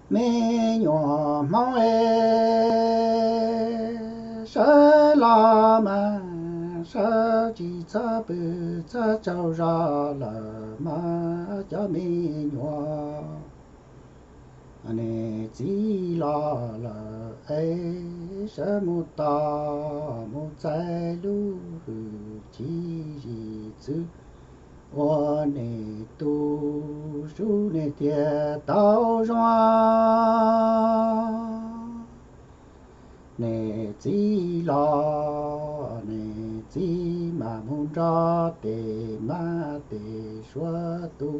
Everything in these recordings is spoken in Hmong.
Me nyuam Hmoob es, sawv los mas sawv, tsis txhob pw txhob tsaug zog lawm mas cov me nyuam. Niam txiv los lawm es sawv mus tos mus txais lub hwj chim zim txwv uas niam tu sub niam tiag tau zoo. Niam txiv los niam txiv mam mus nrog tes mab tes suav tu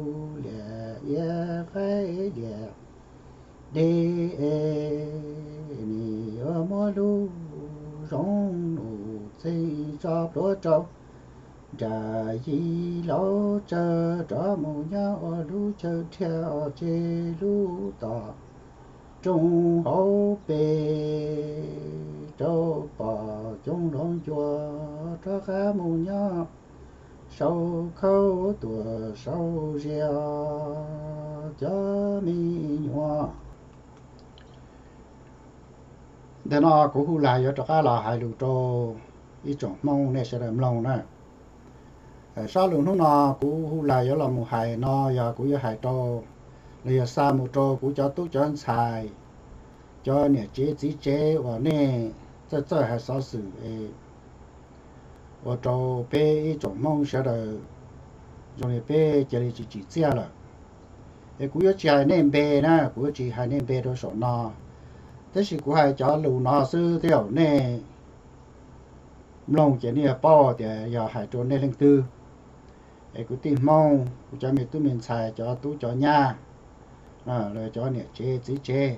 liam iab faib liam dej es, nim yuav muab lub zoov num txheej tso plhuav rau nram yim laus tsawv, rov mus nyob ua lub chaw dhia ua tseg lub tom rooj hauv pes, rau pom coob hloov ncua rov qab mus nyob sau khaub tuam sau zia cov me nyuam. Ntawm no kuv Hu Lais yuav rov qab los hais lus rau ib tsoom Hmoob nej sawv daws mloog na. Sob lus hnub no kuv Hu Lais yuav los mus hais no yog kuv yuav hais rau, los yog xa mus rau kuv cov tub cov ntxhais, cov niam tsev txiv tsev uas nej txawj txawj hais xov xwm es ua rau peb ib tsoom Hmoob sawv daws zoo li peb cia li tsis tsim txiaj lawm. Es kuv yuav tsis hais nej npe na, kuv yuav tsis hais nej npe rau saum no, tab sis kuv hais cov lus no xwb, tej zaum nej mloog ces nej yuav paub tias yog hais rau nej leej twg. Es kuv tij Hmoob, kuv cov me tub me ntxhais, cov tub cov nyab, los cov niam tsev txiv tsev,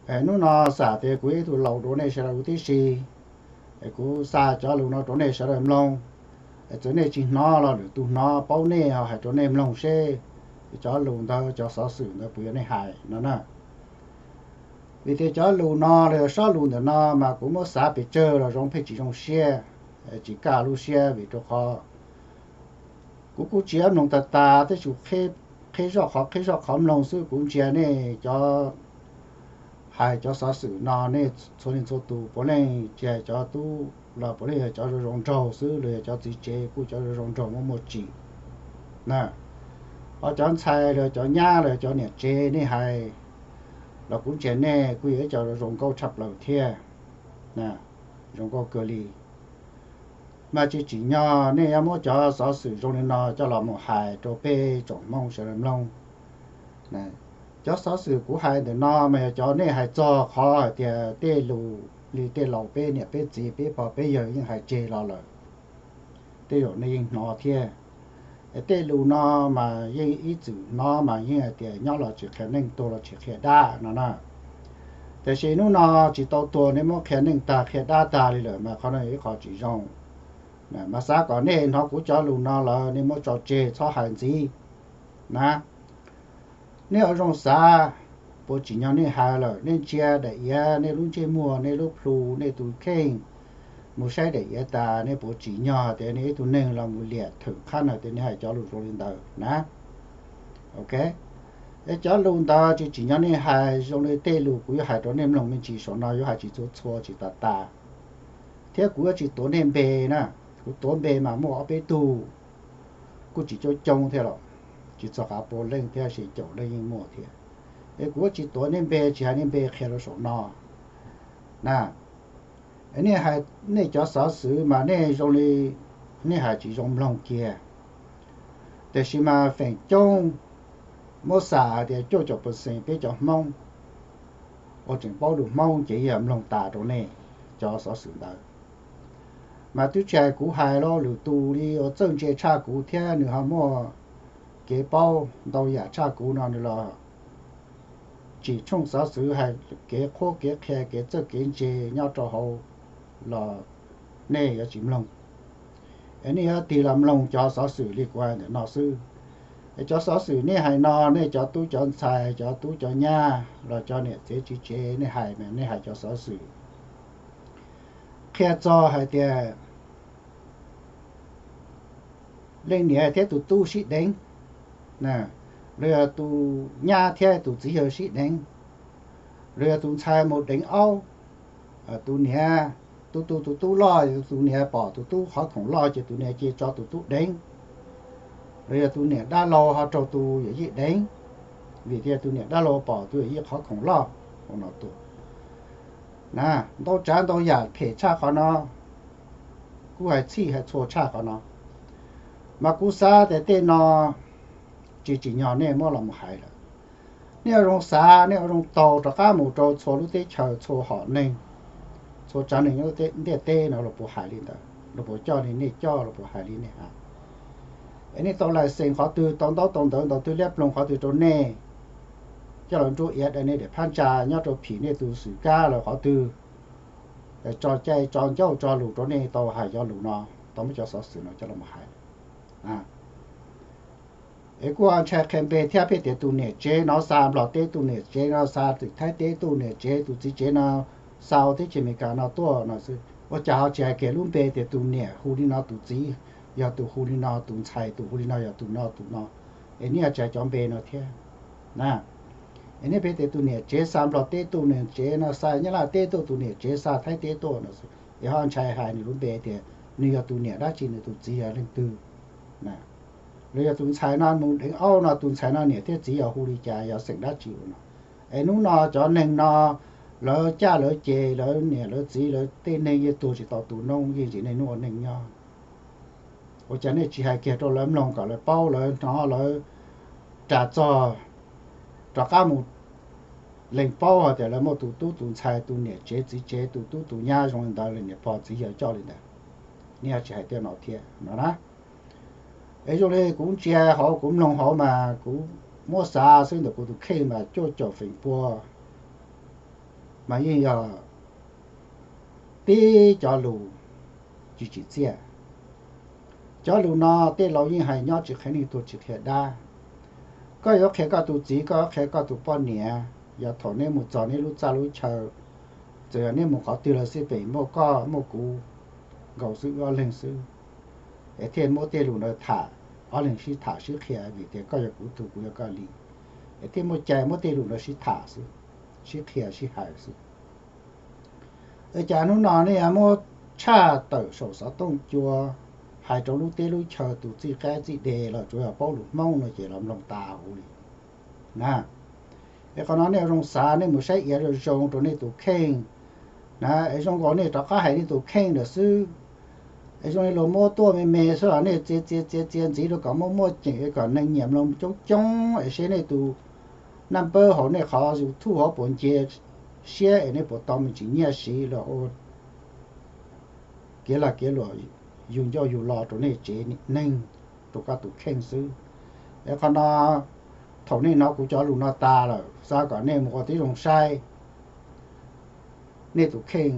hnub no xam tias kuv ib tug laus rau nej sawv daws huv tib si, es kuv xa cov lus no rau nej sawv daws mloog. Es txawm nej tsis hnov los lwm tus hnov paub nej ho hais rau nej mloog seb cov lus ntawd cov xov xwm ntawd puas yog nej hais no na. Vim tias cov lus no los yog sob lus ntawm no mas kuv muab xav pes tsawg los zoo pheej tsis zoo siab, tsis kaj lub siab vim rau qhov kuv kuj tsis mloog tag tas, tej zaum qheb zoj qhov qheb zoj qhov mloog xwb. Kuv ntsia nej cov hais cov xov xwm no nej txhua leej txhua tus puav leej tsis hais cov tub los puav leej yog cov zoo zoo nraug xwb, los yog cov txiv tsev kuj cov zoo zoo nraug muaj muaj tsim na. Ho cov ntxhais los cov nyab los cov niam tsev nej hais los kuv ntsia nej kuj yog ib co zoo zoo nkauj tshaj plaws thiab, zoo nkauj kawg li. Mas tsis tsim nyog nej yuav muab cov xov xwm zoo li no coj los mus hais rau peb tsoom Hmoob sawv daws mloog. Cov xov xwm kuv hais ntawm no mas yog cov nej hais txog qhov hais tias tej lus li tej laus peb niam peb txiv peb pog peb yawg yeej hais tseg los lawm, tej zaum nej yeej hnov thiab. Tej lus no mas yeej ib txwm hnov mas yeej hais tias nyob los tsis qhia neej tuag los tsis qhia dab no na. Tiam sis hnub no tsis tau tuag nej muab qhia neej tag qhia dab tag li lawm mas qhov no yog ib qho tsis zoo. Mas xav kom nej hnov kuv cov lus no lawm nej muab tso tseg txhob hais ntxiv na. Nej ua zoo xav, puas tsim nyog nej hais lawm, nej ntsia daim iav nej lub ntsej muag nej lub plhu nej tus kheej mus saib daim iav tas nej puas tsim nyog tias nej ib tug neeg los mus liam thwm qhab no tias nej hais cov lus zoo li ntawd na. Ok, es cov lus ntawd tsis tsim nyog nej hais zoo li tej lus kuv yuav hais rau nej mloog me ntsis saum no yuav hais tsis txhua txhua tsis tas tas. Thiab kuv yuav tsis tuav nej npe na, kuv tuav npe mas muaj ob peb tug, kuj tsis coob coob thiab los tsis txog qab pua leej thiab, se caum leej yeej muaj thiab. Es kuv yuav tsis tuav nej npe tsis hais nej npe qhia rau saum no na. Nej hais nej cov xov xwm mas nej zoo li nej hais tsis zoo mloog kiag. Tiam sis mas feem coob muab xam hais tias cuaj caum percent peb cov Hmoob uas tseem paub lus Hmoob ces yog mloog tas rau nej cov xov xwm ntawd. Mas twb tsis hais kuv hais los lwm tus li uas txawj ntse tshaj kuv thiab nws ho muaj kev paub ntau yam tshaj kuv no nws los tsim tshooj xov xwm hais kev qhuab kev qhia kev txawj kev ntse nyob rau hauv los nej yuav tsis mloog. Es nej yuav tig los mloog cov xov xwm li kuv hais ntawm no xwb. Es cov xov xwm nej hais no nej cov tub cov ntxhais cov tub cov nyab los cov niam txiv txiv tsev nej hais mas nej hais cov xov xwm qhia txog hais tias leej niam thiab tus tub sib deev, los yog tus nyab thiab tus txiv yawg sib deev, Los yog tus ntxhais mus deev aub, tus niam, tus tus tus tub loj, tus niam pom tus tub qhov khoom loj ces tus niam cia tso tus tub deev. Los yog tus niam dab laug ho raug tus yawm yij deev, vim tias tus niam dab laug pom tus yawm yij qhov khoom loj. Ua no tuaj na, ntau tsav ntau yam phem tshaj qhov no, kuj hais txhij hais txhua tshaj qhov no. Mas kuv xav tias tej no tsis tsim nyog nej muab los mus hais lawm. Nej ua zoo xav, nej ua zoo taug rov qab mus rau txhua lub teb chaws, txhua hom neeg, txhua tsav neeg nyob ntiaj teb no los puas hais li ntawd, los puas coj li nej coj, los puas hais li nej hais. Es nej tau lais xees qhov twg, tau ntaub tau ntawv ntau twg, liab ploog qhov twg rau nej, coj los nruab iav dai nej daim phab ntsa nyob rau phim nej tus xwm kab los qhov twg, tso cai tso ncauj tso lus rau nej tau hais cov lus no, tau muab cov xov xwm no coj los hais. Es kuj ntshai qhia npe thiab, pheej tias tus niam tsev no xa Nplog teb, tus niam tsev no xa tim Thaib teb, tus niam tsev, tus txiv tsev no xa ua teb chaws Amelikas no tuaj no xwb. Ua cas ho tsis hais kiag lub npe tias tus niam hu li no, tus txiv yog tus hu li no, tus ntxhais tus hu li no, yog tus no tus no, es nej ho tsis hais cov npe no thiab na? Es nej pheej tias tus niam tsev xa Nplog teb tuaj, niam tsev no xa Nyab Laj teb tuaj, tus niam tsev xa Thaib teb tuaj no xwb, es ho ntshai hais nws lub npe tias nws yog tus niam dab tsi, nws tus txiv yog leej twg na? Los yog tus ntxhais no mus deev aub no, tus ntxhais no niam thiab txiv yog hu li cas, yog xeem dab tsi ua no? Es hnub no cov neeg no lawv caj lawv ces, lawv niam lawv txiv, lawv tej neeg yeej tuag tsis tau tus noob, yeej tsis niaj hnub ua neej nyob. Ua cas nej tsis hais kiag rau lawv mloog kom lawv paub, lawv hnov, lawv ras txog, rov qab mus lees paub hais tias lawv muaj tus tub tus ntxhais, tus niam tsev txiv tsev, tus tub tus nyab zoo li ntawd, lawv niam pog txiv yawg coj li ntawd? Nej tsis hais tej no thiab no na. Es zoo li kuv ntsia hauv, kuv mloog hauv mas kuv muab xav xwb ntawm kuv tus kheej mas cuaj caum feem pua mas yeej yog tib cov lus tsis tsim txiaj. Cov lus no tej laus yeej hais, nyob tsis qhia neeg, tuag tsis qhia dab. Koj yuav qhia koj tus txiv, koj yuav qhia koj tus poj niam, yog thaum neb mus txog neb lub txaj lub chaw, txawm yog neb mus qhov twg los xij peem, muaj koj muaj kuv nkaus xwb, wb ob leeg xwb, es thiaj muab tej lus ntawd tham, ob leeg sib tham sib qhia, vim tias koj yog kuv tug, kuv yog koj li, es thiaj muaj cai muab tej lus ntawd sib tham xwb, sib qhia sib hais xwb. Es cas hnub no nej yuav muab tshaj tawm saum xov tooj cua, hais rau lub teb lub chaw tus txij qaib txij de los tsuas yog paub lus Hmoob no ces los mloog tas huv li na. Es qhov no nej ua zoo xav, nej mus saib iav zoo zoo rau nej tus kheej na, es zoo nkaus nej rov qab hais nej tus kheej lawm xwb. Es zoo li luag muab tuaj me me xwb los nej txia txia txia txia ntxiv rau kom muaj muaj ceem, es kom neeg nyiam mloog coob coob, es seb nej tus naj npawb hauv nej qhov YouTube hauv puas nce siab, es nej puas tau me ntsis nyiaj siv los ua kev lag kev luam yug ncauj yug lo rau nej tsev neeg, rau koj tus kheej xwb. Es qhov no, thaum nej hnov kuv cov lus no tas lawm, xav kom nej mus ua tib zoo saib nej tus kheej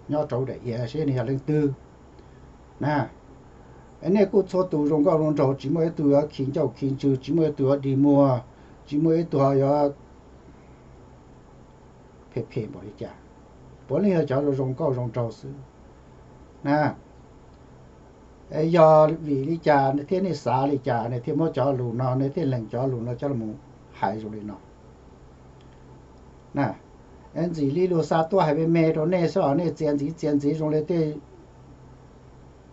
nyob rau daim iav seb nws yog leej twg na. Es nej kuj txhua tus zoo nkauj zoo nraug, tsis muaj ib tug yuav khi ncauj khi ntswg, tsis muaj ib tug yuav dig muag, tsis muaj ib tug yuav phem phem npaum li cas. Puav leej yog cov zoo zoo nkauj zoo nraug xwb na. Es yog vim li cas thiab nej xav li cas nej thiaj muab cov lus no, nej thiaj lees cov lus no coj los hais zoo li no na? Es ntxim li luag xa tuaj hais me me rau nej xwb los nej txia ntxiv txia ntxiv zoo li tej,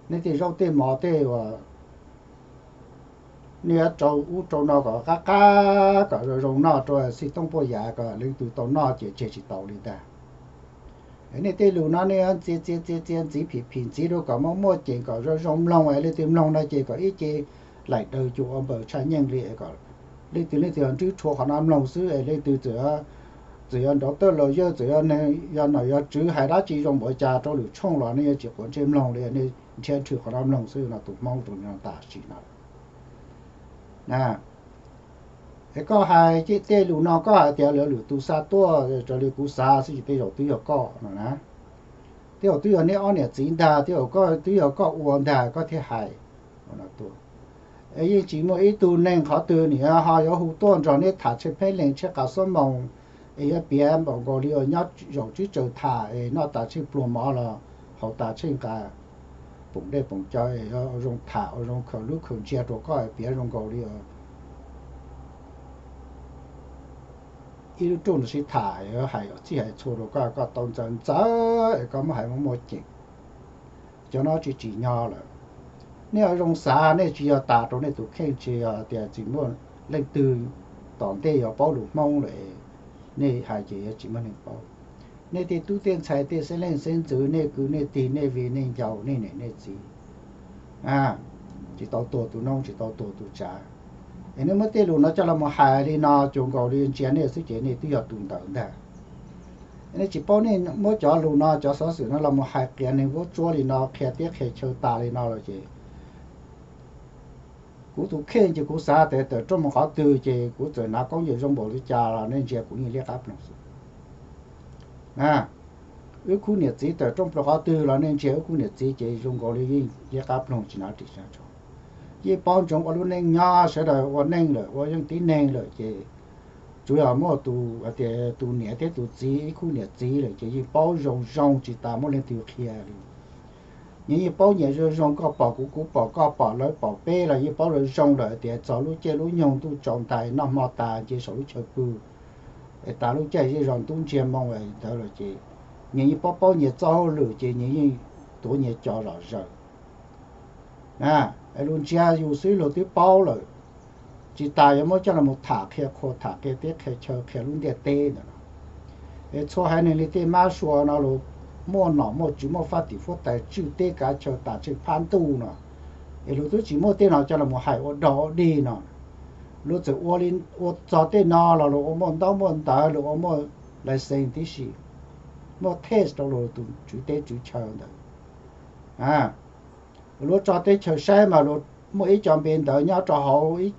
nej tej zaub tej mov tej uas nej yuav rau ub rau no kom qab qab kom zoo zoo noj rau xij tooj puaj yam kom leej twg tau noj ces tseg tsis tau li ntag. Es nej tej lus no nej yuav txia txia txia txia ntxiv phim phim ntxiv rau kom muaj muaj ceem kom zoo zoo mloog, es leej twg mloog no ces kom ib ce laim daws cuag ua npaws tshaj nyeej li, kom leej twg leej twg nrhiav tshua qhov no mloog xwb, es leej twg txawm yuav nrov tawj los yawg, txawm yog nom yog tswv hais dab tsi zoo npaum cas rau lwm tshooj los nej yuav tsis quav ntsej mloog li, nej nrhiav nrhw qhov no mloog xwb no, tus Hmoob tus no tam sim no. Es koj hais tej lus no koj hais tias lawv lwm tus xa tuaj, raws li kuv xav xwb ces tej zaum twb yog koj no na. Tej zaum twb yog neb ob niam txiv ntag, tej zaum koj twb yog koj ua ntag koj thiaj hais. Es yeej tsis muaj ib tug neeg qhov twg nws ho yuav hu tuaj nrog neb tham tsheej pheej lees tsheej qas xuab moos, es yuav piav npaum nkaus li uas nyob zaum tsib tsaws tham es noj tas tsheej pluag mov los haus tas tsheej nqa, poom dej poom cawv es yuav zoo tham ua zoo khaws lub khaws ntsia rau koj es piav zoo nkaus li uas ib lub rooj no sib tham, hais txhij hais txhua rau koj, koj tau ntxaws ntxawv es koj muab hais muaj muaj ceem. Cov no tsis tsim nyog lawm. Nej yuav zoo xav, nej tsis yog tas rau nej tus kheej, tsis yog tias tsis muaj leej twg tom ntej yuav paub lus Hmoob lawm, nej hais ces yuav tsis muaj neeg paub. Nej tej tub tej ntxhais tej xeeb leej xeeb ntxwv, nej kwv nej tij, nej viv nej ncaus, nej niam nej txiv, tsis tau tuag tus noob tsis tau tuag tus tsav. Es nej muab tej lus no coj los mus hais li no cuag nkaus li ntsia nej xwb ces nej twb yog tus ntawd ntag. Nej tsis paub, nej muab cov lus no cov xov xwm no los mus hais qias neeg vuab tsuab li no, qhia teb qhia chaw tas li no lawm ces kuv tus kheej ces kuv xav tias tawm rooj mus qhov twg ces kuv txawm hnav koob yawm zoo npaum li cas los nej ntsia kuv yeej liab qab ploog xwb. Wb khub niam txiv tawm rooj plaws qhov twg los nej ntsia wb khub niam txiv ces zoo nkaus li yeej liab qab ploog tsis hnav ris hnav tsho. Yeej paub ntsoov ua lub neej nyob, sawv daws ua neej lawm, ua yeej tib neeg lawm ces tsuas yog muaj tus, tias tus niam thiab tus txiv ib khub niam txiv lawm ces yeej paub zoo zoo tsis tas muaj leej twg qhia li. Nyias yeej paub nyias zoo zoo, koj pom kuv, kuv pom koj, pom lawv pom peb los yeej paub zoo zoo lawm tias txog lub caij lub nyoog ntuj tsaus ntais noj hmo tas nce saum lub chaw pw es tas lub caij zej zos ntub ntsiag moo ntawd lawm ces nyias yeej paub paub nyias txoj hauj lwm ces nyias yeej tuav nyias cov zom zaws. Lus ntsia yus xwb luag twb paub lawm, tsis tas yuav muab coj los tham qhia qhua, tham qhia teb qhia chaw, qhia lub ntiaj teb ntawm no. Es txhua haiv neeg li tej mab sua no los muaj nom muaj tswv, muaj faj tim huab tais, tswj teb kav chaw tas tsheej phab ntuj no, es luag twb tsis muab tej no coj los hais ua dog ua dig no. Luag txawm ua li, ua txog tej no los luag ua muaj ntaub muaj ntawv, luag ua muaj license tib si, muaj test rau luag tus tswv teb tswv chaw ntawd. Luag tso teb chaws saib mas luag muaj ib co npe ntawv nyob rau hauv, ib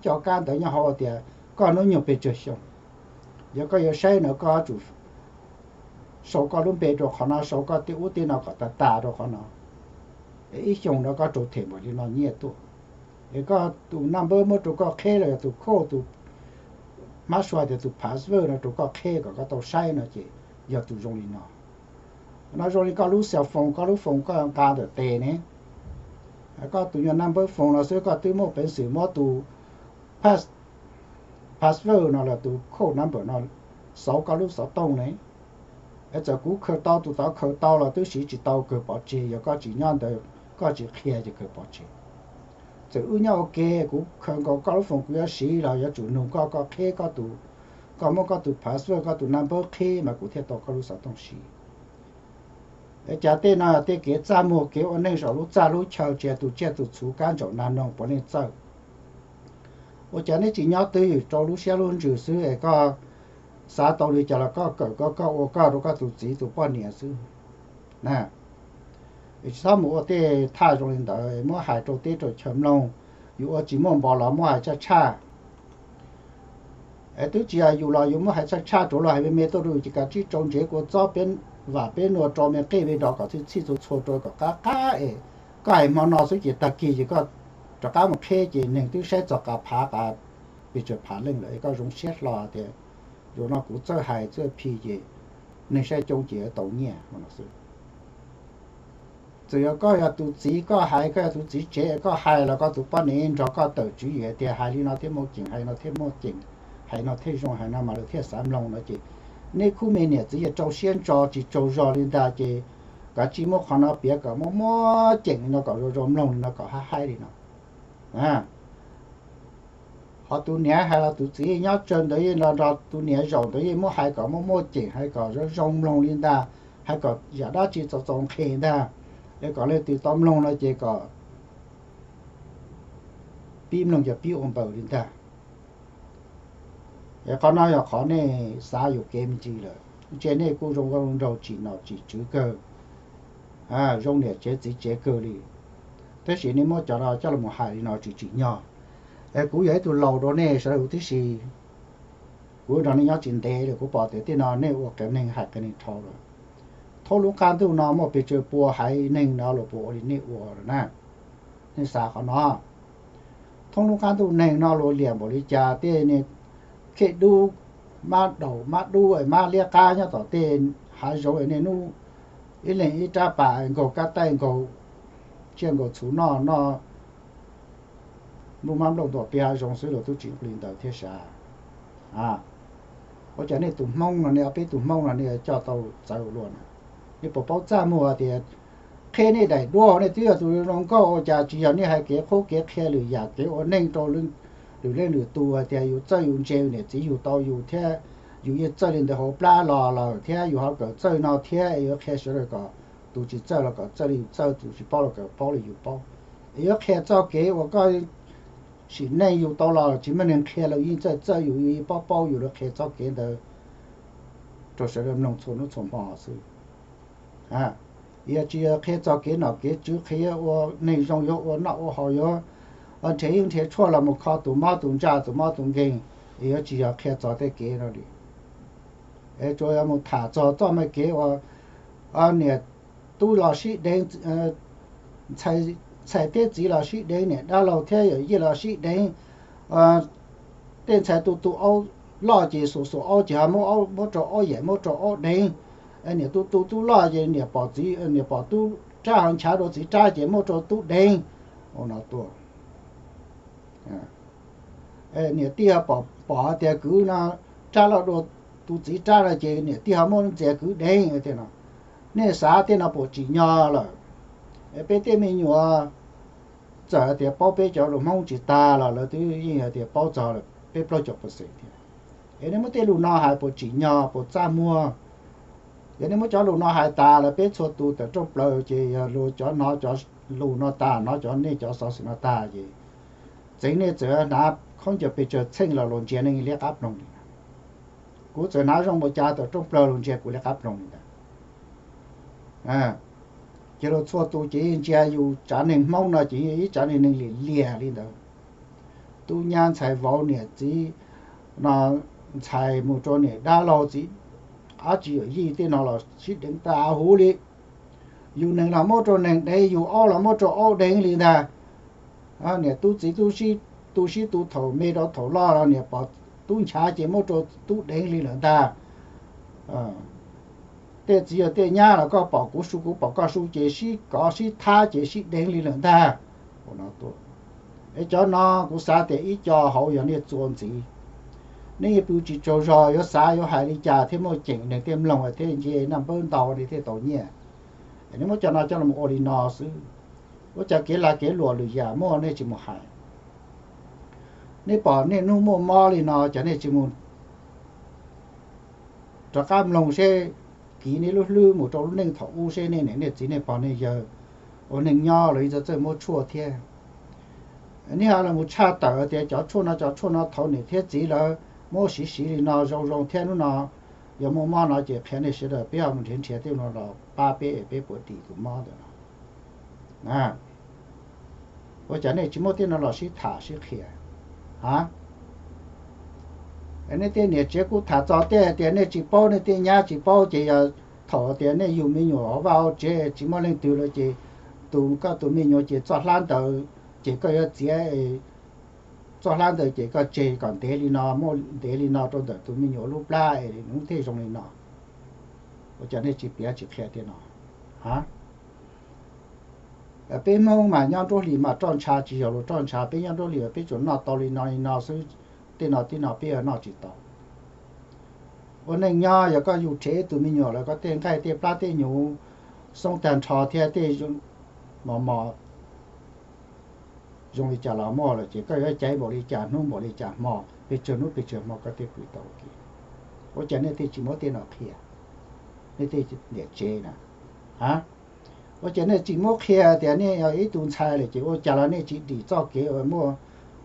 co kab ntawv nyob hauv tias koj hnub nyoog pes tsawg xyoo. Yog koj yuav saib no koj yuav tsum sau koj lub npe rau qhov no, sau koj tej ub tej no kom tas tas rau qhov no. Ib xyoo no koj raug them npaum li no nyiaj tuaj. Es koj tus naj npawb muab rau koj qheb los yog tus code, tus mab sua tias tus password no rau koj qheb kom koj tau saib no ces yog tus zoo li no. No zoo li koj lub cell phone, koj lub phone koj nqa ntawm tes ne, koj tus nyuag naj npawb phone no xwb koj twb muaj peev xwm muab tus pass, password no los tus code number no xauv koj lub xov tooj ne. Es txawm kuv khaws tau, tus tod khaws tau los twb siv tsis tau, kawg pov tseg. Yog koj tsis nyob ntawd, koj tsis qhia ces kawg pov tseg. Txawm wb nyob ua ke, kuv khaws nkaus koj lub phone kuv yuav siv los yuav tsum nug koj, koj qheb koj tus, koj muab koj tus password, koj tus naj npawb qheb mas kuv thiaj tau koj lub xov tooj siv. Es cas tej no tej kev txaj muag, kev ua neej saum lub txaj lub chaw, tsis hais tus tsiaj tus txhu, kab ntsaum nag noog puav leej txawj. Ua cas neb tsis nyob twj ywm rau lub siab lub ntsws xwb es koj xav tau li cas los koj kawm koj, koj ua koj rau koj tus txiv tus poj niam xwb na. Es tsis txhob mus ua tej thaj zoo li ntawd, muab hais rau teb rau chaw mloog. Yus ua tsis muaj npaum los muab hais tshaj tshaj. Es twb tsis yog yus los yus muab hais tshaj tshaj, rau luag hais me me tuaj rau yus ces kav tsij rau ntsev kua txob, peb vam peb nua, rau me qej me rov kom txhij txhij txhua txhua rau kom qab qab es koj hais hmo no xwb ces tag kis ces koj rov qab mus qheb ces neeg twb saib txog qas phav qas pes tsawg phav leej lawm es koj zoo siab hlo tias zaum no kuv txawj hais txawj phi ces neeg saib coob ces yuav tau nyiaj no xwb. Txawm yog koj yog tus txiv koj hais, koj yog tus txiv tsev koj hais los koj tus poj niam nrog koj tawm tswv yim tias hais li no thiaj muaj ceem, hais no thiaj muaj ceem, hais no thiaj zoo, hais no mas lawv thiaj xav mloog no ces nej khub me niam txiv yuav rau siab ntso tsis tsaug zog li ntag ces kav tsij muab qhov no piav kom muaj muaj ceem li no kom zoo zoo mloog li no kom haib haib li no. Ho tus niam hais los tus txiv nyob tsawg ntawd yeej los nrog tus niam zaum ntawd yeej muab hais kom muaj muaj ceem, hais kom zoo zoo mloog li ntag, hais kom yam dab tsi txaus txaus nqhis ntag, es kom leej twg tau mloog no ces kom pib mloog ces pib ua npaws li ntag. Es qhov no yog qhov nej xav yuam kev me ntsis lawm, ntshe nej kuj zoo nkauj zoo nraug tsim nom tsim tswv kawg, zoo niam tsev txiv tsev kawg li. Tab sis nej muab cov no coj los hais li no tsis tsim nyog. Es kuv yog ib tug laus rau nej sawv daws huv tib si, kuv nrog nej nyob tsis ntev lawm kuv pom tias tej no nej ua qias neeg hais qias neeg dhau lawm. Thoob lub qab ntuj no muaj pes tsawg pua haiv neeg no luag puas ua li nej ua lawm na? Nej xav qhov no. Thoob lub qab ntuj neeg no luag liam npaum li cas, tej niag khej dub, mab daum mab dub es mab liab qab nyob tom tej hav zoov es niaj hnub ib leeg ib rab pas nkaug kab taij nkaug tsiaj nkaug txhu noj noj nplooj mab nplooj ntuas pem hav zoov xwb los twb tsis li ntawd thiab sav. Ua cas nej tus Hmoob no, nej ob peb tug Hmoob no nej coj tau txawv ua luaj na? Nej puas paub txaj muag tias qhia nej daim duab, nej twb yog tus zoo nkauj, ua cas tsis yog nej hais kev qhuab kev qhia lwm yam kev ua neej rau lwm leej lwm tus hais tias yus txawj yus ntse, niam txiv yug tau yus thiab, yus yeej txawj li ntawd hauv plab los lawm thiab, yus ho kawm txawj no thiab, es yuav qhia sawv daws kom tus tsis txawj los kom txawj li yus txawj, tus tsis paub los kom paub li yus paub. Es yuav qhia txoj kev uas koj sim neej yus tau los tsis muaj neeg qhia los yeej txawj txawj yus, yus yeej paub paub yus, lawv qhia txoj kev ntawd rau sawv daws mloog txhua hnub txhua hmo xwb. Yog tsis yog qhia txoj kev nom kev tswv, qhia yuav ua neeg zoo, yuav ua noj ua haus, yuav nrhiav yeeb nrhiav tshuaj los mus kho tus mob tus ntsaj, tus mob tus nkeeg, es yuav tsis yog qhia txog tej kev no li. Es tsuas yog mus tham txog txoj me kev uas niam tub los sib deev, ntxhais thiab txiv los sib deev, niam dab laug thiab yawm yij los sib deev, tej ntxhais tu tu aub loj ces xuas xuas aub ces ho muab, muab rau aub yam, muab rau aub deev. Niam tu tu tub loj ces niam pom txiv, niam pom tub rab ho nchav dua txiv rab ces muab rau tub deev. Ua no tuaj. Niam tij ho pom, pom hais tias kwv no rab loj dua tus txiv rab no ces niam tij ho muab ntxias kwv deev no. Nej xav tej no puas tsim nyog lawm? Peb tej me nyuam txawm hais tias paub peb cov lus Hmoob tsis tag los lawv twb yeej hais tias paub txog lawm peb plaub caug percent thiab. Es nej muab tej lus no hais puas tsim nyog puas txaj muag? Yog nej muab cov lus no hais tas lawm peb txhua tus tawm rooj plaws ces yog luag cov hnov cov lus no tag, hnov cov nej cov xov xwm no tag ces txeev nej txawm hnav khaub ncaws pes tsawg txheej los luag ntsia nej liab qab ploog li. Kuv txawm hnav zoo npaum cas tawm rooj plaws luag ntsia kuv liab qab ploog li ntag. Ces luag txhua tus ces ntsia yus tsav neeg Hmoob no ces yog ib tsav neeg liam liam li ntawd. Tub nyab ntxhais vauv niam txiv no, ntxhais mus rau niam dab laug txiv, dab tsi yawm yij tej no los sib deev tas huv li. Yus neeg los muab rau neeg deev, yus aub los muab rau aub deev li ntag. Niam tub txiv tub sib tu sib tu thaum me rau thaum loj los niam pom tub nchav ces muab rau tub deev li lawm ntag. Tej txiv yog tej nyab los koj pom kuv su kuv pom koj su ces sib kov sib thab ces sib deev li lawm ntag. Es cov no kuv xav tias ib co hauv yog nej txua ntxiv. Nej yeej pw tsis tsaug zog yuav xav yuav hais li cas thiaj muaj ceem neeg thiaj mloog thiaj nce naj npawb ntau li thiaj tau nyiaj. Nej muab cov no coj los ua li no xwb. Ua cas kev lag kev luam lwm yam muaj nej tsis mus hais? Nej pom niaj hnub muaj mob li no ces nej tsis mus rov qab mloog seb, kiv nej lub hlwb mus rau lub neej thaum ub seb nej niam nej txiv nej pog nej yawg ua neej nyob los yeej txawj txawj muab tshuaj thiab. Nej ho los mus tshaj tawm tias cov tshuaj no cov tshuaj no thaum niam thiab txiv lawv muab siv siv li no zoo zoo thiab hnub no yog muaj mob no ces qhia nej sawv daws peb ho mus nrhiav nrhiav tej no los pab peb es peb puav dim tus mob ntawd no. Ua cas nej tsis muab tej no los sib tham sib qhia? A, nej tej niam tsev kuj tham txog tej hais tias nej tsis paub, nej tej nyab tsis paub ces yog thaum tias nej yug me nyuam hauv vaj hauv tsev tsis muaj leej twg lawm ces tus, koj tus me nyuam ces txoj hlab ntawd ces koj yuav txiav txoj hlab ntawd ces koj tseg kom ntev li no, muaj ntev li no rau ntawm tus me nyuam lub plab es nws thiaj zoo li no. Ua cas nej tsis piav tsis qhia tej no? A, peb Hmoob mas nyob nruab hlis mas roj ntsha tsis yog luag roj ntsha, peb nyob nruab hlis peb tsuas noj tau li no li no xwb, tej no tej no peb yuav noj tsis tau. Ua neej nyob yog koj yug rhev tus me nyuam lawm koj tej nqaij tej plab tej nyuv xoob tag nrho thiab tej mos mos zoo li cas los muaj lawm ces koj yuav caiv npaum li cas hnub npaum li cas hmo, pes tsawg hnub pes tsawg hmo koj thiaj pw tau ua ke. Ua cas nej thiaj tsis muab tej no qhia? Nej tej niam tsev na, a, ua cas nej tsis muab qhia tias nej yog ib tug ntxhais lawm ces ua cas los nej tsis dim txoj kev uas muaj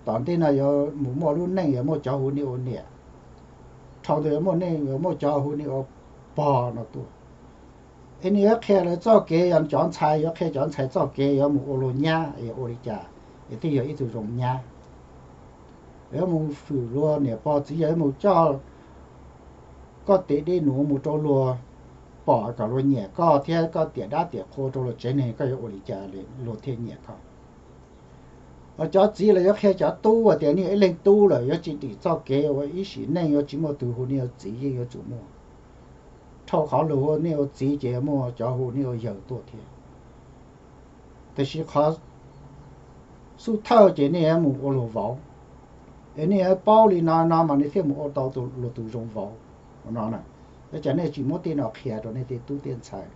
tom ntej no yuav mus muaj lub neej yuav muaj cov hu nej ua niam, dhau ntawd yuav muaj neej yuav muaj cov hu nej ua pog no tuaj. Es nej yuav qhia lawv txoj kev, yog cov ntxhais yuav qhia cov ntxhais txoj kev yuav mus ua luag nyab yuav ua li cas es thiaj yog ib tug zoo nyab? Yuav mus hwm luag niam pog txiv, yog yuav mus coj koj tes dej num mus rau luag pom kom luag nyiam koj thiab koj tiam dab tiam qhua rau luag tsev neeg koj yuav ua li cas luag thiaj nyiam koj? Cov txiv los yuav qhia cov tub hais tias nej ib leeg tub lawm yuav tsis dim txoj kev ua ib sim neej yuav tsis muaj tus hu nej ua txiv, yeej yuav tsum muaj. Dhau qhov luag hu nej ua txiv ces yuav muaj cov hu nej ua yawg tuaj thiab. Tiam sis qhov xub thawj ces nej yuav mus ua luag vauv, es nej yuav paub li no no mas nej thiaj mus ua tau luag tus zoo vauv. no na. Es cas nej tsis muab tej no qhia rau nej tej tub tej ntxhais?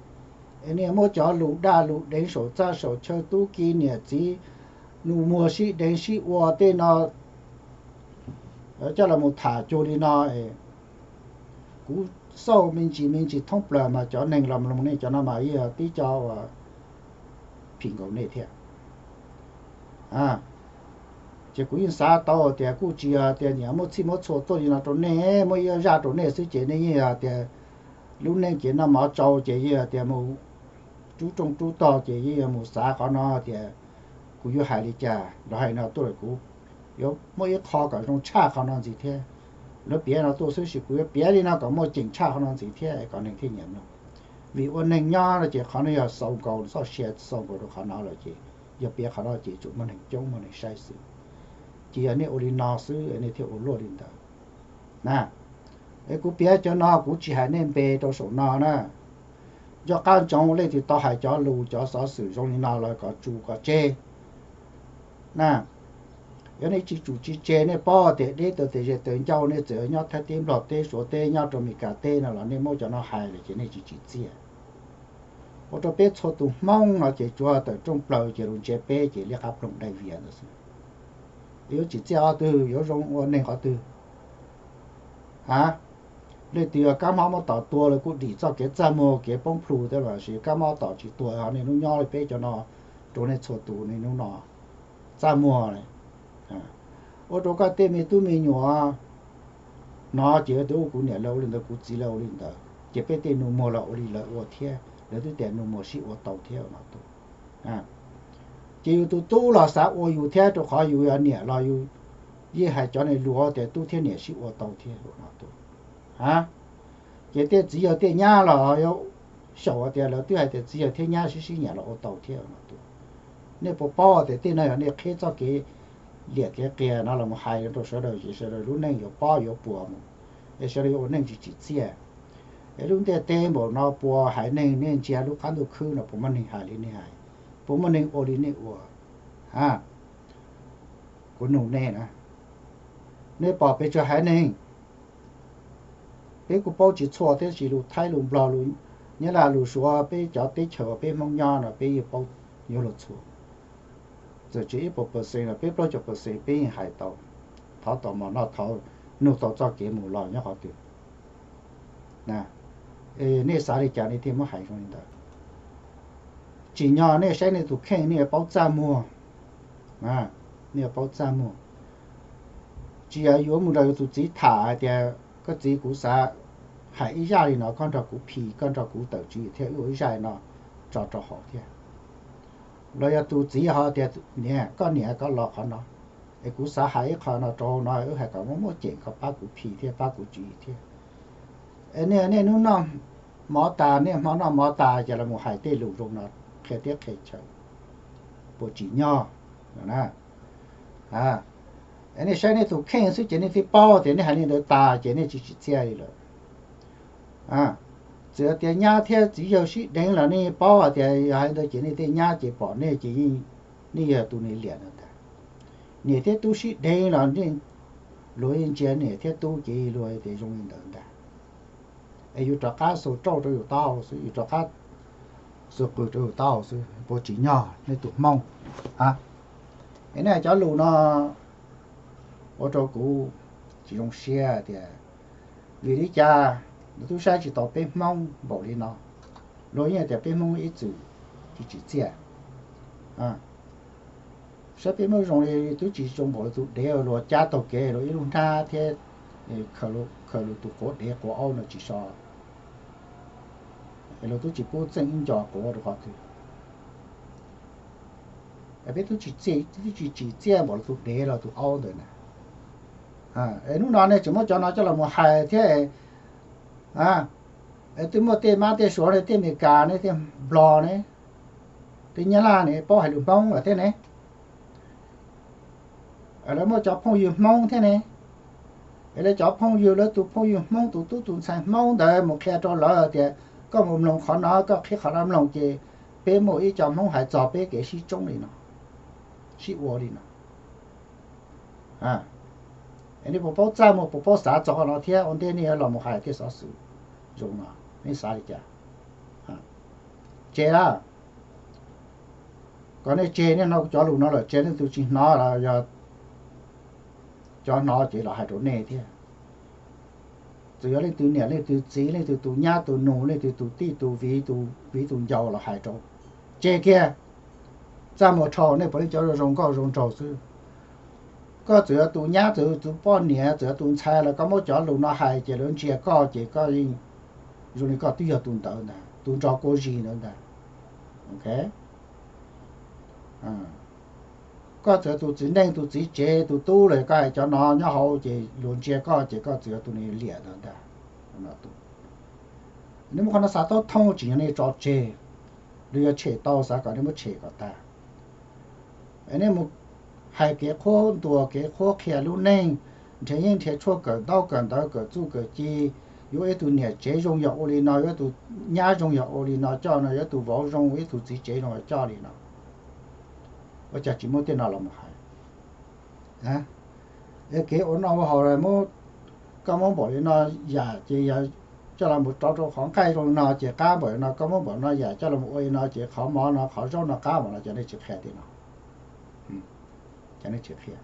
Es nej muab cov lus daj lus deev saum txaj saum chaw tub ki niam txiv nus muag sib deev sib ua tej no coj los mus tham cuag li no. Kuv xauj me ntsis me ntsis thoob plaws mas cov neeg los mloog nej cov no mas yeej yog tib co uas phim nkaus nej thiab. Ces kuv yeej xav tau tias kuj tsis yog tias nyiam muab txhij muab txhua tuaj li no rau nej, muab ib zaj rau nej xwb ces nej yeej yog tias lub neej ces noj mov tsau ces yeej yog tias mus rub rooj rub tog ces yeej yog mus xav qhov no tias kuv yuav hais li cas los hais no tuaj lawm kuv yuav muaj ib qho kom zoo tshaj qhov no ntxiv thiab. Lawv piav no tuaj xwb sis kuv yuav piav li no kom muaj ceem tshaj qhov no ntxiv thiab kom neeg thiaj nyiam mloog. Vim ua neeg nyob no ces qhov no yog xaus nkaus txoj sia xaus nkaus rau qhov no lawm ces yog piav qhov no ces tsuas muaj neeg coob muaj neeg saib xwb. Ces yog nej ua li no xwb nej thiaj ua luaj li ntawd na. Es kuv piav cov no kuv tsis hais nej npe rau saum no na. Nco qab ntsoov leej twg tau hais cov lus cov xov xwm zoo li no los kom tsus kom tseg na. Yog nej tsis tsum tsis tseg nej paub tias deb tawm tes ze tawm ncauj nej txawm nyob Thaib teb Nplog teb Suav teb nyob rau Meskas teb no los nej muab cov no hais lawm ces nej tsis tsim txiaj. Ua rau peb txhua tus Hmoob no ces tsuav tawm rooj plaws ces lus ntsia peb ces liab qab ploog dai vias ntawd xwb. Yuav tsim txiaj qhov twg, yuav zoo ua neeg qhov twg? A, leej twg kab mob muab tom tua lawv kuj dim txoj kev txaj muag kev poob plhu thiab los sis kab mob tom tsis tua ho niaj hnub nyob li peb cov no rau nej txhua tus niaj hnub no txaj muag li. Ua rau koj tej me tub me nyuam no ces tias ua kuv niam lawv ua li ntawd kuv txiv lawv ua li ntawd ces peb tej nus muag los ua li lawv ua thiab lawv twb tias nus muag sib ua tau thiab no tuaj. Ces yus tus tub los xav ua yus thiab rau qhov yus yog niam los yus yeej hais cov niag lus tias tub thiab niam sib ua tau thiab no tuaj. Ces tej txiv yawg tej nyab los yuav xyaum tias lawv twb hais tias txiv yawg thiab nyab sib sib nyiam los ua tau thiab no tuaj. Nej puas paub tias tej no yog nej qhib txoj kev liam kev qias no los mus hais rau sawv daws ces sawv daws lub neej yuav pob yuav puas mus, es sawv daws yuav ua neej tsis tsim txiaj. Es lub ntiaj teb npaum no puas haiv neeg nej ntsia lub qab ntuj khwb no puas muaj neeg hais li nej hais, puas muaj neeg ua li nej ua? A, kuv nug nej na, nej pom pes tsawg haiv neeg? Peb kuj paub tsis txhua thiab sis lus Thaib lus Nplog lus Nyab Laj lus Suav peb cov teb chaws uas peb Hmoob nyob no peb yeej paub yuav luag txhua. Txawm tsis ib puas percent los peb plaub caug percent peb yeej hais tau, thov tau mov noj, thov nug tau txoj kev mus los nyob qhov twg. Nej xav li cas nej thiaj muab hais zoo li ntawd. Tsim nyog nej saib nej tus kheej nej yuav paub txaj muag, nej yuav paub txaj muag. Tsis yog yuav mus nrog yus tus txiv tham hais tias koj txiv kuv xav hais ib zaj li no koj nrog kuv phim koj nrog kuv tawm tswv yim thiab wb ua ib zaj no tso rau hauv thiab. Los yog tus txiv ho tias niam koj niam koj los qhov no es kuv xav hais ib qho no rau hauv no wb hais kom muaj muaj ceem koj pab kuv phim thiab pab kuv tswv yim thiab. Es nej niaj hnub noj mov tas niaj hmo noj mov tas ces los mus hais tej lus zoo no qhia teb qhia chaw, puas tsim nyog? Es nej saib nej tus kheej xwb ces nej thiaj paub tias nej hais li ntawd tas ces nej tsis tsim txiaj li lawm. Txawm tias nyab thiab txiv yawg sib deev los nej paub hais tias yog hais ntawd ces nej tej nyab ces pom nej ces nej yog tus niag liam ntag. Niam thiab tub sib deev los luag yeej ntsia niam thiab tub ces luag tias zoo li ntawd ntag. Es yus rov qab xuas rauj rau yus taub hau xwb, yus rov qab xuas qws rau yus taub hau xwb, puas tsim nyog nej tus Hmoob? Es nej cov lus no ua rau kuv tsis zoo siab tias vim li cas luag twb saib tsis taus peb Hmoob npaum li no. Luag yeej tias peb Hmoob ib txwm tsis tsim txiaj. Saib peb Hmoob zoo li twb tsis zoo npaum li tus dev luag cab taug kev luag ib lub hnab thiab khaws luag tus quav dev quav aub no tsis so, es luag twb tsis pub txeej ib nco quav rau qhov twg. Es peb twb tsis tsim txiaj npaum li tus dev los tus aub ntawd na. Es hnub no nej tseem muab cov no coj los mus hais thiab, es twb muaj tej mab tej suav ne, tej Amelikas ne, tej Nplog ne, tej Nyab Laj ne paub hais lus Hmoob lawm thiab ne. Lawv muaj cov phooj ywg Hmoob thiab ne. Es lawv cov phooj ywg, lawv tus phooj ywg Hmoob, tus tub tus ntxhais Hmoob ntawd mus qhia rau lawv tias koj mus mloog qhov no, koj qhib qhov no mloog ces peb muaj ib co Hmoob hais txog peb kev sib tsoob li no, sib ua li no. Es nej puas paub, Txaj Muag puas paub xav txog qhov no thiab ua ntej nej yuav los mus hais tej xov xwm zoo no, nej xav li cas? Tseg lawm, kom nej tseg, nej hnov kuv cov lus no lawm tseg, leej twg tsis hnov los yog cov hnov ces los hais rau nej thiab. Txawm yog leej twg niam leej twg txiv, leej twg tus nyab tus nus, leej twg tus tij tus viv, tus viv tus ncaus los hais rau, tseg kiag. Txaj Muag rhau nej puav leej cov zoo nkauj zoo nraug xwb. Koj txawm yog tus nyab, txawm yog tus poj niam, txawm yog tus ntxhais los koj muab cov lus no hais ces lawv ntsia koj ces koj yeej zoo li koj twb yog tus ntawd ntag, tus nrog kua zis ntawd ntag. Ok, koj txawm yog tus txiv neej, tus txiv tsev, tus tub los koj hais cov no nyob hauv ces luag ntsia koj ces koj txawm yog tus liam ntawd ntag. Nej muab qhov no xav taub thooj, tsis yog nej tso tseg, los yog tshem tau xav kom nej muab tshem kom tag. Nej mus hais kev qhuab ntuas, kev qhuab qhia lub neej, nrhiav yeej nrhiav tshuaj kawm ntaub kawm ntawv, kawm txuj kawm ci, yuav ib tug niam tsev zoo yog ua li no, yuav ib tug nyab zoo yog ua li no coj no, yuav ib tug vauv zoo, ib tug txiv tsev zoo yog coj li no. Ua cas tsis muab tej no los mus hais? Kev ua noj ua haus, koj muab npaum li no yam ces yog coj los mus rau rau qhov nqaij zoo li no ces qab npaum li no, koj muab npaum no yam coj los ua li no ces qhov mov no qhov zaub no qab npaum no, cov nej tsis qhia tej no. Cov nej tsis qhia.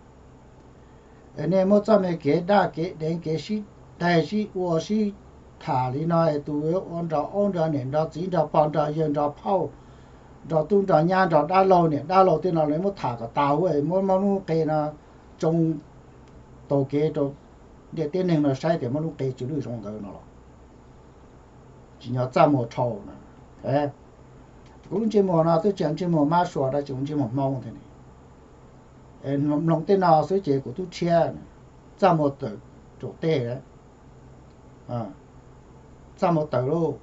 Nej muab txoj me kev daj kev deev, kev sib daig sib ua sib tham li no, tus ua nrog aub nrog niam nrog txiv nrog pog nrog yawg nrog phauj nrog tub nrog nyab nrog dab laug niam dab laug tej no los muab tham kom tas huv, muab muab lub qe no tsoo taug kev rau ntiaj teb neeg no saib tias muab lub qe tsw lwj zoo ntawd no los tsis nyob Txaj Muag rhau na. Kuv lub ntsej muag no twb tsis yog ntsej muag mab sua dab tsi, kuv ntsej muag Hmoob thiab ne. Mloog tej no xwb ces kuv twb tshiab. Txaj Muag tawm raum tej, Txaj Muag tawm lauj.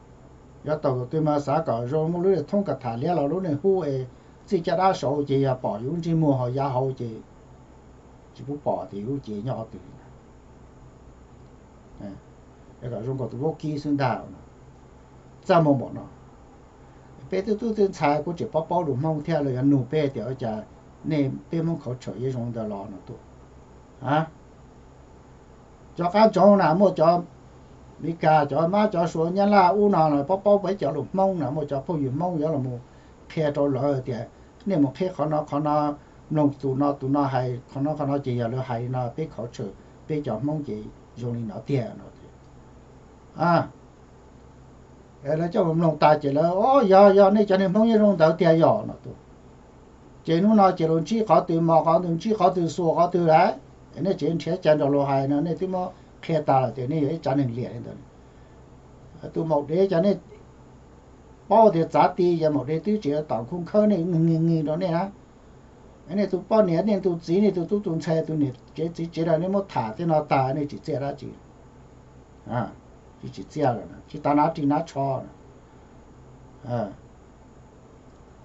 Yog tawm tus twg mas xav kom zoo muaj lub thoob kas tham liab los lub neej hub es txij caj dab saud ces yog pom yus lub ntsej muag ho yav hauv ces tsis pub pom tias yus lub cev nyob qhov twg. Kom zoo nkaus tus vaub kib xwb ntag. Txaj Muag npaum no, peb twb tub twb ntxhais kuj tseem paub paub lus Hmoob thiab, los yog nug peb tias ua cas nej peb Hmoob khauv tshawm yeej zoo ntawd los no tuaj. Cov qab ntsoov na muaj cov Meskas, cov mab cov sua Nyab Laj ub no paub paub peb cov lus Hmoob na, muaj cov phooj ywg Hmoob yuav los mus qhia rau lawv tias nej mus qhib qhov no qhov no, mloog tus no tus no hais qhov no qhov no ces yog lawv hais li no, peb khauv tshawm peb cov Hmoob ces zoo li no tiag no. Lawv coj mus mloog tas ces lawv, o, yog yog nej cov neeg Hmoob yeej zoo ntawd tiag yog no tuaj. Ces hnub no ces luag ntsib qhov twg mos qhov twg, ntsib qhov twg xuas qhov twg lawm, nej tseem nrhiav cai nrog luag hais no, nej twb muab qhia tas lawm tias nej yog ib tsav neeg liam li ntawd. Tus maum dev cov nej paub tias txav ti, yog maum dev twb tseem tom khub khawb nej, nws nws rau nej na. Nej tus poj niam, nej tus txiv, nej tus tub tus ntxhais, tus niam tsev txiv tsev los nej muab tham tej no tas nej tsis txiaj dab tsi. Tsis txiaj lawm, tsis tas nab ris nab tsho.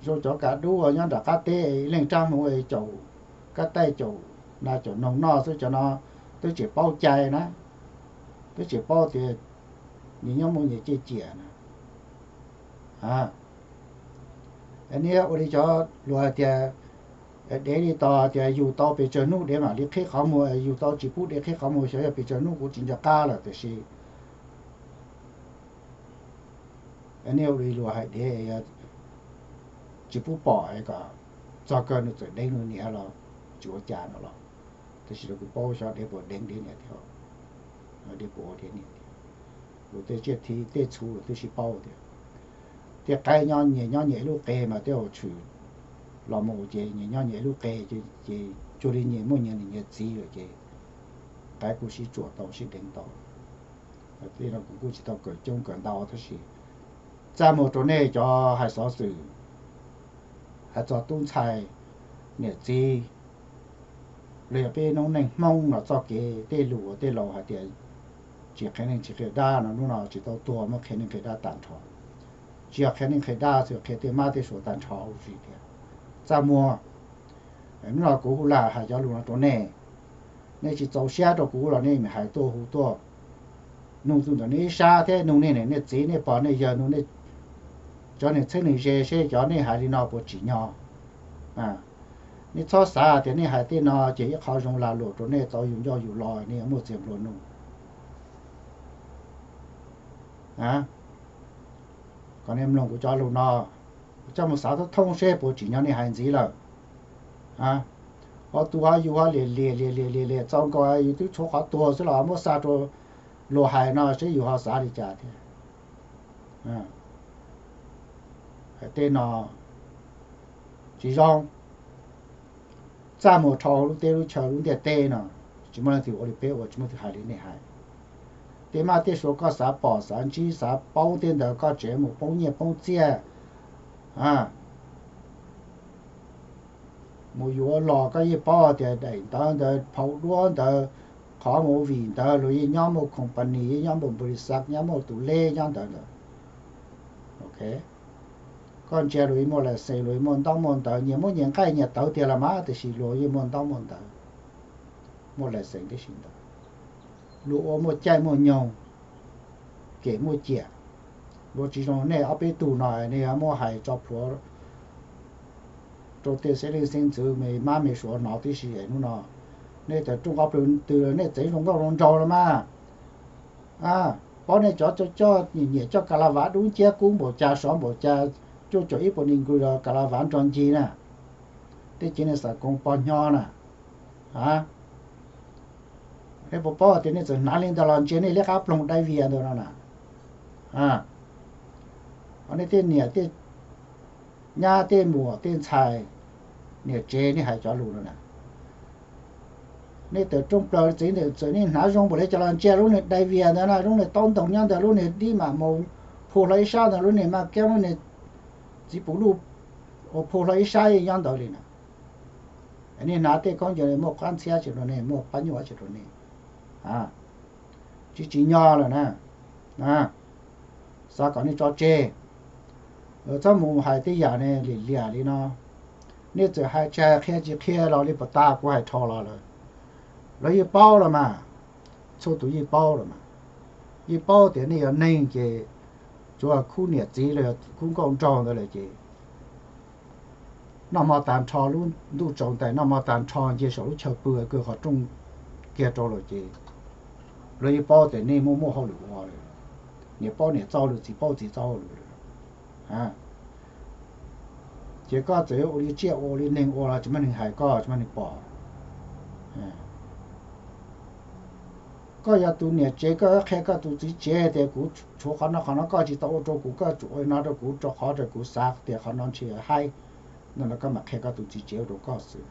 Zoo cov kav dub uas nyob nram qab teb, leej rab hmuv caum kab taij caum nas caum noog noj xwb, cov no twb tsis paub cai na, twb tsis paub tias nyias nyob muaj nyias ciaj ciam na. Nej ua li cov luag hais tias, dev li tos tias yug tau pes tsawg hnub dev mam li qhib qhov muag, yug tau tsis pub dev qhib qhov muag, xyov yog pes tsawg hnub kuv tsis nco qab lawm tiam sis nej ua li luag hais dev tsis pub pom kom txog kawg nws txawm deev nws niam los tsis ua cas no los, tab sis rau kuv paub xyov dev puas deev dev niam thiab, dev puas ua dev niam thiab. Luag tej tsiaj thiv tej txhu luag twb sib paub tias, tej qaib nyob nyias nyob nyias ib lub qe mas tej uas tshwm los mus ces nyias nyob nyias ib lub qe, ces cuag li nyias muaj nyias niam nyias txiv lawm ces qaib kuj sib tsuam tau sib deev tau. Tej no kuv kuj tsis tau kawm coob kawm ntau tab sis txaj muag rau nej cov hais xov xwm, hais txog tub ntxhais, niam txiv, los yog peb noob neej Hmoob los txoj kev tej lus uas tej laus hais tias tsis qhia neej tsis qhia dab no, hnub no tsis tau tuag muab qhia neej qhia dab tag nrho. Tsis yog qhia neej qhia dab xwb, qhia tej mab tej suav tag nrho huv si thiab. Txaj muag, hnub no kuv hu la hais cov lus no rau nej, nej tsis txaus siab rau kuv los nej hais tuaj hu tuaj, nug txog ntawm nej ib sab thiab nug nej niam nej txiv nej pog nej yawg, nug nej cov neeg txheeb neeg ze seb cov nej hais li no puas tsim nyog. Nej txhob xav tias nej hais tej no ces ib qho zoo lag luam rau nej tau yus ncauj yus lo, nej yuav muaj txiag nplua nuj. Kom nej mloog kuv cov lus no, coj mus xav thooj thooj seb puas tsim nyog nej hais ntxiv lawm. Ho tus ho yus ho liam liam liam liam liam liam txaus nkaus yus twb tshuav qhov tuag xwb los muab xa rau luag hais no seb yus ho xav li cas thiab. Hais tej no tsis zoo, txaj muag dhau lub teb lub chaw lub ntiaj teb no, tsis muaj leej twg ua li peb ua, tsis muaj leej twg hais li nej hais. Tej mab tej suav koj xav pom xav ntsib xav paub tej ntawd koj tseem mus poob nyiaj poob txiaj. Mus yuav los koj yeej paub tias daim ntawv ntawd, phau duab ntawd, qhov movie ntawd luag yeej nyob muaj company, yeej nyob muaj npaus lis xaj, nyob muaj tus leb nyob ntawd ntawd. Koj ntsia luag yeej muaj license, luag yeej muaj ntaub muaj ntawv, nyias muab nyias nqaij nyias tawv tiag los mas tiam sis luag yeej muaj ntaub muaj ntawv, muaj license tib si ntawd. Luag ua muaj caij muaj nyoog, kem muaj ciam. Luag tsis zoo nej ob peb tug no nej yuav muab hais tso plhuav rau tej xeeb leej xeeb ntxwv me mab me suav hnov tib si es hnub no nej tawm rooj qhov plawg twg nej txeev zoo nkauj zoo nraug los mas. Paub nej cov coj nyiam coj kas las vav dub nciab kub npaum cas sov npaum cas, cuaj caum ib puas ni nkus los kas las vav nrog ncig na, tej cev nej xav koom pog nyo na. Nej puas paub tias nej txawm hnav li ntawd los ntsia nej liab qab ploog dai vias ntawd no na. Nej tej niam tej nyab tej muam tej ntxhais, niam tsev nej hais cov lus no na. Nej tawm rooj plaws txeev ntawm txawm nej hnav zoo npaum li cas los ntsia lub niag dai vias ntawd na, lub niag taub ntoos nyob ntawd, lub niag dib mam mus phu hlo ib sab ntawd, lub niag maj kiab lub niag txiv puv luj uas phu hlo ib sab yeej nyob ntawd li na. Nej hnav tej khaub ncaws muaj qab ntxhiab tsis rau nej, muaj pab nyuaj tsis rau nej, tsis tsim nyog lawm na. Xav kom nej tso tseg, txhob mus hais tej yam ne liam liam li no. Nej txawm hais tsis hais qhia tsis qhia los li puas tas kuv hais dhau los lawm, lawv yeej paub los mas, txhua tus yeej paub los mas. Yeej paub tias nej yog neeg ces tsuav khub niam txiv los yog khub nkauj nraug ntawd lawm ces noj hmo tag nrho lub ntuj tsaus ntais, noj hmo tag nrho nce saum lub chaw pw kawg qhov rooj kiag rau lawm ces lawv yeej paub tias nej muaj muaj hauj lwm ua lawm, niam paub niam txoj hauj lwm, txiv paub txiv txoj hauj lwm lawm. Ces koj txawm yuav ua li tsiaj ua li neeg ua los tsis muaj neeg hais koj, tsis muaj neeg pom. Koj yog tus niam tsev koj qhia koj tus txiv tsev tias kuv tshuav qhov no qhov no koj tsis tau ua rau kuv, koj tsum ua li no rau kuv rau qhov tias kuv xav tias qhov no ntshe haib no los koj mam qhia koj tus txiv tsev ua rau koj xwb.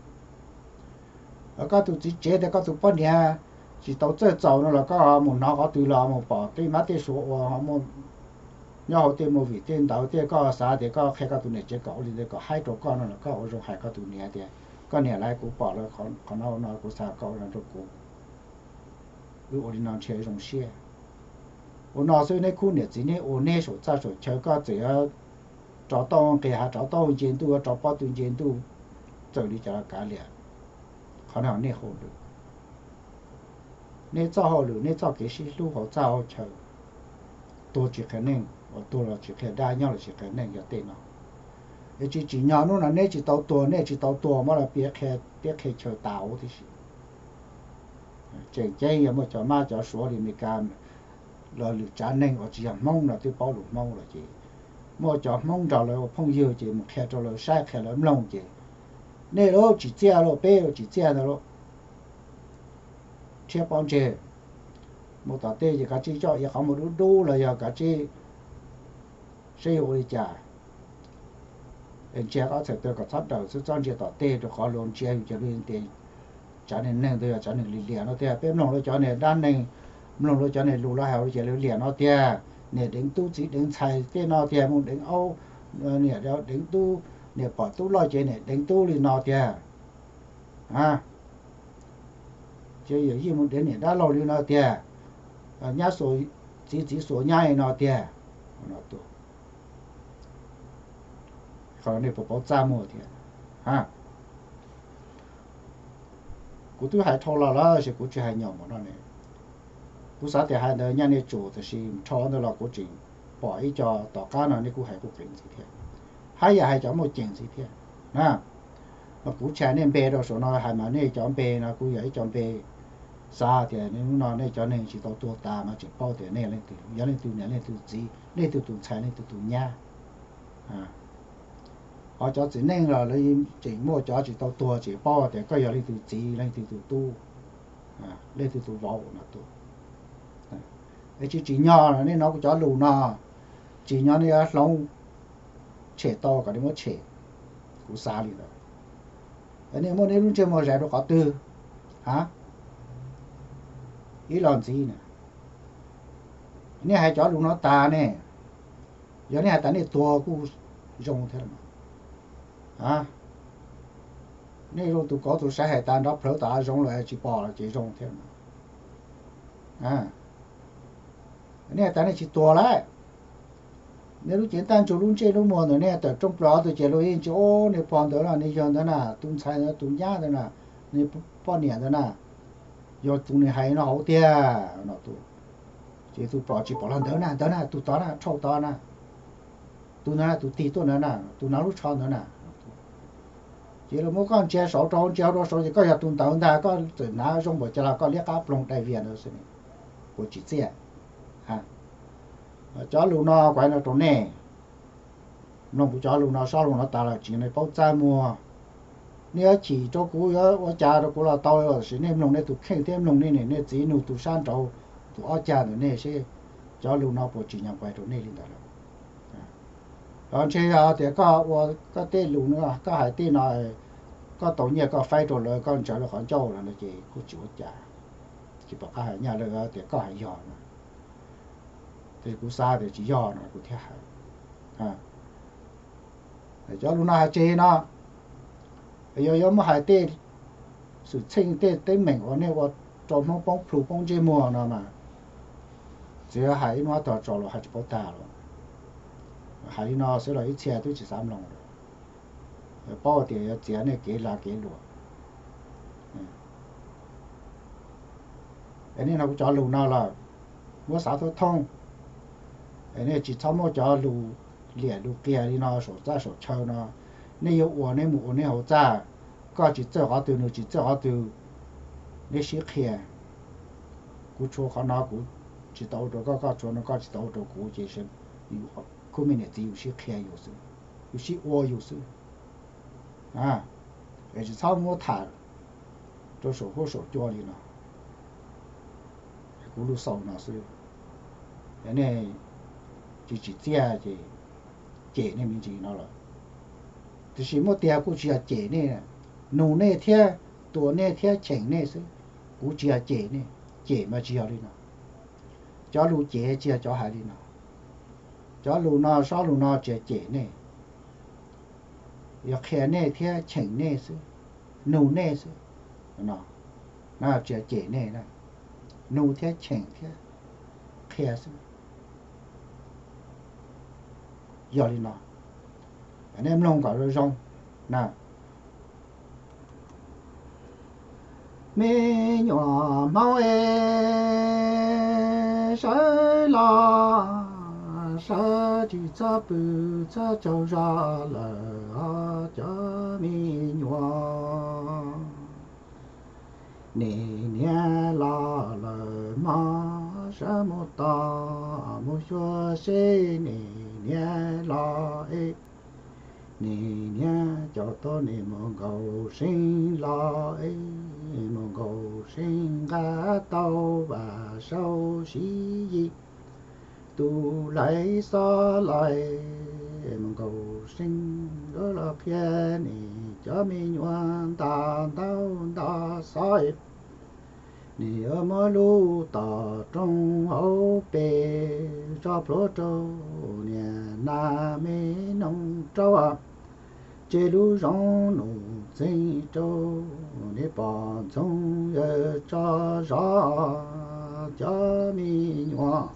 Koj tus txiv tsev tias koj tus poj niam tsis tau txawj txaus no los koj mus hnov qhov twg los mus pom tej mab tej suav uas muaj nyob hauv tej movie tej ntawd tias koj xav tias koj qhia koj tus niam tsev kom ua li ntawd kom haib rau koj no los koj ua zoo hais koj tus niam tias koj niam, lawv kuv pom lawv qhov no no kuv xav koj ua no rau kuv, wb ua li no ntshe zoo siab. Ua no xwb neb khub niam txiv neb ua neb saum txaj saum chaw, koj txawm yuav rov tauj nqis hav rov tauj nce ntuj, rov pob tw nce ntuj, txawm li cas los kav liam. Qhov no nej hauj lwm, nej txoj hauj lwm, nej txoj kev sib hlub hauv txaj hauv chaw, tuag tsis qhia neej, uas tuag los tsis qhia dab, nyob los tsis qhia neej yog tej no. Es tsis tsim nyog hnub no neb tsis tau tuag, nej tsis tau tuag muab los piav qhia teb qhia chaw tas huv tib si. Tseem ceeb yog muaj cov mab cov suav li Amelikas los lwm tsav neeg uas tsis yog Hmoob no twb paub lus Hmoob los ces muaj cov Hmoob nrog lawv ua phooj ywg ces mus qhia rau lawv saib qhia lawv mloog ces nej lub tsim txiaj los peb tsim txiaj ntawd lub tshiab pob ntseg mus tom tej ces kav tsij coj iav qhov muag dub dub los yog kav tsij seb yuav ua li cas. Es ntsia ob txhais taw kom txhob dawm xwb, txhob ntsia tom tej rau qhov luag ntsia yus ces luag tias tsav neeg neeg ntawd yog tsav neeg liam liam no tiag. Peb mloog rau cov niag dab neeg, mloog rau cov niag lus lawv hais ua li cas lawv liam no tiag. Niam deev tub txiv deev ntxhais tej no tiag, mus deev aub, niam deev tub, niam pom tub loj ces niam deev tub li no tiag. Ces yawm yij mus deev niam dab laug li no tiag, nyab xuas txiv, txiv xuas nyab li no tiag. Qhov no nej puas paub txaj muag thiab? Kuv twb hais dhau los lawm, kuv tsis hais nyom mus no ne. Kuv xav tias hais ntawd nyaj nej tsum, tab sis dhau ntawd los kuv tseem pom ib co tom qab no nej kuj hais kuj qees ntxiv thiab, haj yam hais cov muaj ceem ntxiv thiab na. Mas kuv tshaj nej npe rau saum no hais mas nej cov npe no kuj yog ib co npe xav tias hnub no nej cov neeg tsis tau tuag tas mas tseem paub tias nej leej twg, yog leej twg niam leej twg txiv, leej twg tus ntxhais leej twg tus nyab. Ho cov txiv neej los lawv tseem muaj cov tsis tau tuag tseem paub tias koj yog leej twg txiv leej twg tus tub, leej twg tus vauv no tuaj. Es tsis tsim nyog nej hnov kuv cov lus no, tsim nyog nej yuav hloov tshem tau kom nej muab tshem. Kuv xav li ntawd. Nej muab nej lub ntsej muag zais rau qhov twg? Ha, ib los ntxiv na, nej hais cov lus no tas ne, yog nej hais tas nej tuag kuj zoo thiab los. Nej zoo tus kauv tus saib hais tas nrov plhawv tom hav zoov los tsis pom los ces zoo thiab. Nej hais tas nej tsis tuag lawm, nej lub cev ntaj ntsug lub ntsej lub muag ntawm nej tawm rooj plaws ob tug ces luag yeej ntsia, o, nej pog ntawd no, nej yawg ntawd na, tus ntxhais ntawd, tus nyab ntawd na, nej poj niam ntawd na, yog tus nws hais no hauv tiag no. Ces tus pom tsis pom los ntawd na, ntawd na, tus tod na, rhau tod na, tus ntawd na, tus tig tuaj ntawd na, tus hnav lub tsho ntawd na. Ces lawv muab koj ntsia saud rau, ntsia hauv rau saud ces koj yog tus ntawd ntag, koj txawm hnav zoo npaum cas los koj liab qab ploog dai vias ntawd xwb, puas tsim txiaj? Cov lus no kuv hais no rau nej, mloog kuv cov lus no, sob lus no tas lawm tsis nej paub txaj muag. Nej yuav chim rau kuv, yuav ua cas rau kuv los tau, tab sis nej mloog nej tus kheej thiab mloog nej niam nej txiv nug tus sab nraud, tus ob cag ntawm nej seb cov lus no puas tsim nyog kuv hais rau nej li ntawd lawm. Los ntshe yog tias koj ua koj tej lus no, koj hais tej no, koj tau nyiaj koj faib rau lawv, koj ntsawv lawv qhov ncauj los no ces kuj tsis ua cas, tsis pom qab hais nyaj lawv tias koj hais yog no. Tab sis kuv xav tias tsis yog no kuv thiaj hais. Cov lus no hais tseg no, yog yuav muab hais tej xwm txheej tej teeb meem uas nej ua rau Hmoob poob plhu poob ntsej muag no mas, txiv hais ib hnub tog tso los hais tsis paub tag los. Hais li no xwb los ib txhia twb tsis xav mloog lawm, paub tias yuav txiav nej kev lag kev luam. Es nej hnov kuv cov lus no lawm, muab xav thooj thooj. Es nej tsis txhob muab cov lus liam lus qias li no saum txaj saum chaw no. Nej yuav ua nej mus ua nej hauv txaj, koj tsis txawj qhov twg nws tsis txawj qhov twg, nej sib qhia. Kuv tshuav qhov no kuv tsis tau ua rau koj, koj tshuav no koj tsis tau ua rau kuv ces khub me niam txiv yus sib qhia yus xwb, yus sib ua yus xwb. Es tsis txhob muab tham rau saum huab saum cua li no. Kuv lus xaus no xwb. Nej tsis tsim txiaj ces cem nej me ntsis no lawm. Tiam sis muab tiag kuj tsis yog cem nej, nug nej thiab, tua nej thiab cheem nej xwb. Kuv tsis yog cem nej, cem mas tsis yog li no. Cov lus cem tsis yog cov hais li no. Cov lus no, sob lus no tsis yog cem nej, yog qhia nej thiab cheem nej xwb, nug nej xwb. No tsis yog cem nej, nug thiab cheem thiab qhia xwb. Yog li no, nej mloog kom zoo zoo na. Me nyuam Hmoob es, sawv los sawv tsis txhob pw txhob tsaug zog lawm os cov me nyuam. Niam niam los lawm mog, sawv mus tos mus xyuas seb niam niam los es. Niam niam cov tub nim mus nkaum seeb los es, mus nkaum seeb nqa tau vas saub siv yim tus laiv xob los es, mus nkaum seeb los qhia nim cov me nyuam nta ntau nto xov es. Nim yuav muab lub tom rooj hauv pes tso plhuav rau niam nas me noog rau, tseg lub zoov num txeeg rau, nim pom ntxoov yawg tso zov cov me nyuam.